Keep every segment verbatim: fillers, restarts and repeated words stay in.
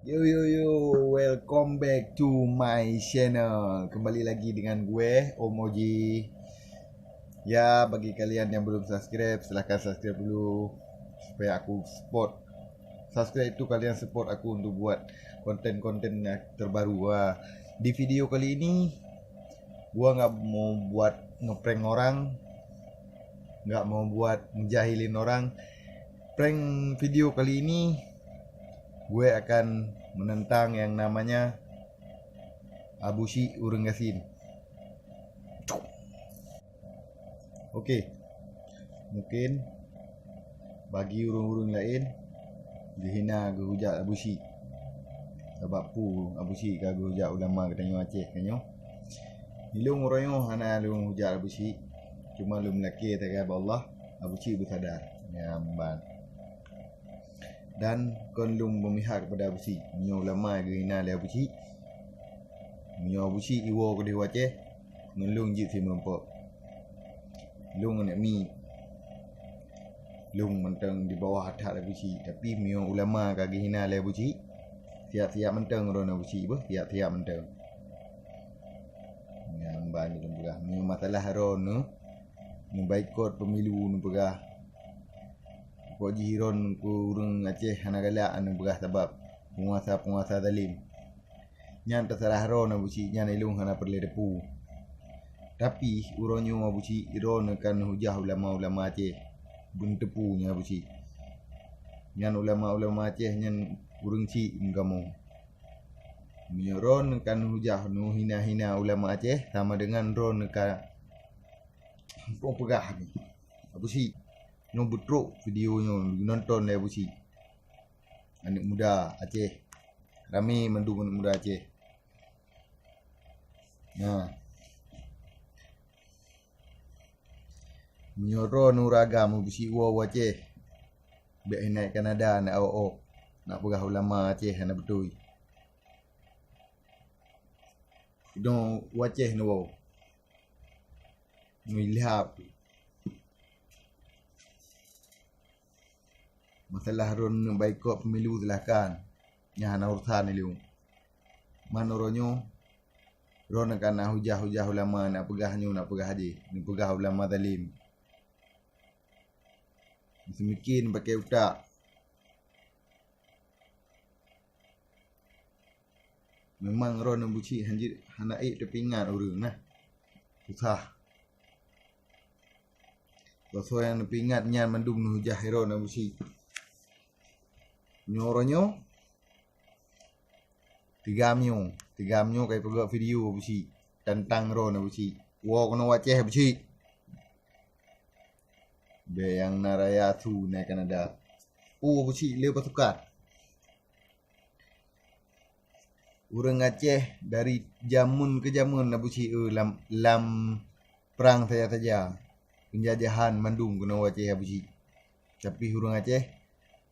Yo yo yo, welcome back to my channel. Kembali lagi dengan gue, Om Oji. Ya, bagi kalian yang belum subscribe, silahkan subscribe dulu supaya aku support. Subscribe itu kalian support aku untuk buat konten-konten yang terbaru. Wah, di video kali ini gua nggak mau buat ngeprank orang, nggak mau buat ngejahilin orang. Prank video kali ini gue akan menentang yang namanya Abu Syik ureuëng gasien. Oke. Mungkin bagi ureuëng-ureuëng laén geuhina geuhujat Abu Syik. Sabab peue Abu Syik ka geuhujat ulama geutanyoe Aceh tanyoe. Ilông uroe nyoe hana lông hujat Abu Syik. Cuma lông lakée tagai bak Allah, Abu Syik beusadar. Nyan ban. Dan kon lông meumihak kepada Abu Syik. Meunyoe ulama geuhina lé Abu Syik, meunyoe Abu Syik iwoe keudeh u Aceh, ngon lông jeuet simeurumpok. Lông aneuk miet. Lông mantong di bawah that Abu Syik. Tapi meunyoe ulama ka geuhina lé Abu Syik, siap-siap mantong droe Abu Syik beuh, siap-siap mantong. Nyan ban lôn peugah. Meunyoe masalah droe neubaikot pemilu neupeugah, pokok jih droe keu ureuëng Aceh hana galak neupeugah sabab peunguasa-peunguasa zalim. Nyan teuseurah droe Abu Syik, nyan ilông hana peureulée teupeu. Tapi uroe nyoe Abu Syik droe kan hujah ulama-ulama Aceh. Beuneuteupeu nyan Abu Syik. Nyan ulama-ulama Aceh nyan ureuëng Syik meukamoe. Meunyoe droe kan hujah neuhina-hina ulama Aceh, sama dengan droe ka peugah ni. Abu Syik, nyoe beutrok video nyoe nonton lé Abu Syik. Aneuk muda Aceh. Ramé mandum aneuk muda Aceh. Nah. Meunyoe droe ureuëng agam Abu Syik woe u Aceh, bék hina Kanada nak awak-awak, nak peugah ulama Aceh hana beutôi. Keunoe u Aceh neuwoe. Meulihap. Masalah droe neubaikot pemilu, silahkan. Nyan hana urusan ilông. Man uroe nyoe, droe kan na hujah-hujah ulama nak peugah nyoe, nak peugah jih, neupeugah ulama zalim. Seumiké neupaké utak. Memang droe Abu Syik hanjeuet hana ék teupeuingat ureuëng nah. Susah. Soe-soe nyang neupeuingat nyan mandum neuhujah droe Abu Syik. Nyoe uroe nyoe tiga meunyoe, tiga meunyoe ka ipeugah video Abu Syik tantang droe Abu Syik. Woe keunoe u Aceh Abu Syik. Bék nyang na raya su na Kanada. Peue Abu Syik le pasukan. Ureuëng Aceh dari jameun keu jameun Abu Syik, eh, lam, lam prang saja-saja. Penjajahan mandum keunoe u Aceh Abu Syik. Tapi ureuëng Aceh,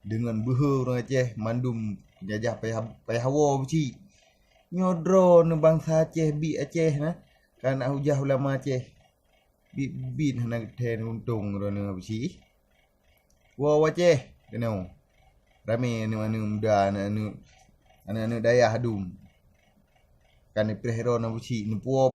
deungon beuhe ureuëng Aceh mandum penjajah payah, payah woe Abu Syik. Nyoe droe bansa Aceh, biet Aceh na, ka na hujah ulama Aceh. Biet-biet hana geuthée untông droe Abu Syik. Woe u Aceh keunoe. Ramé aneuk-aneuk muda, aneuk-aneuk, aneuk-aneuk dayah dum. Kan ipreh droe Abu Syik, neupuwoe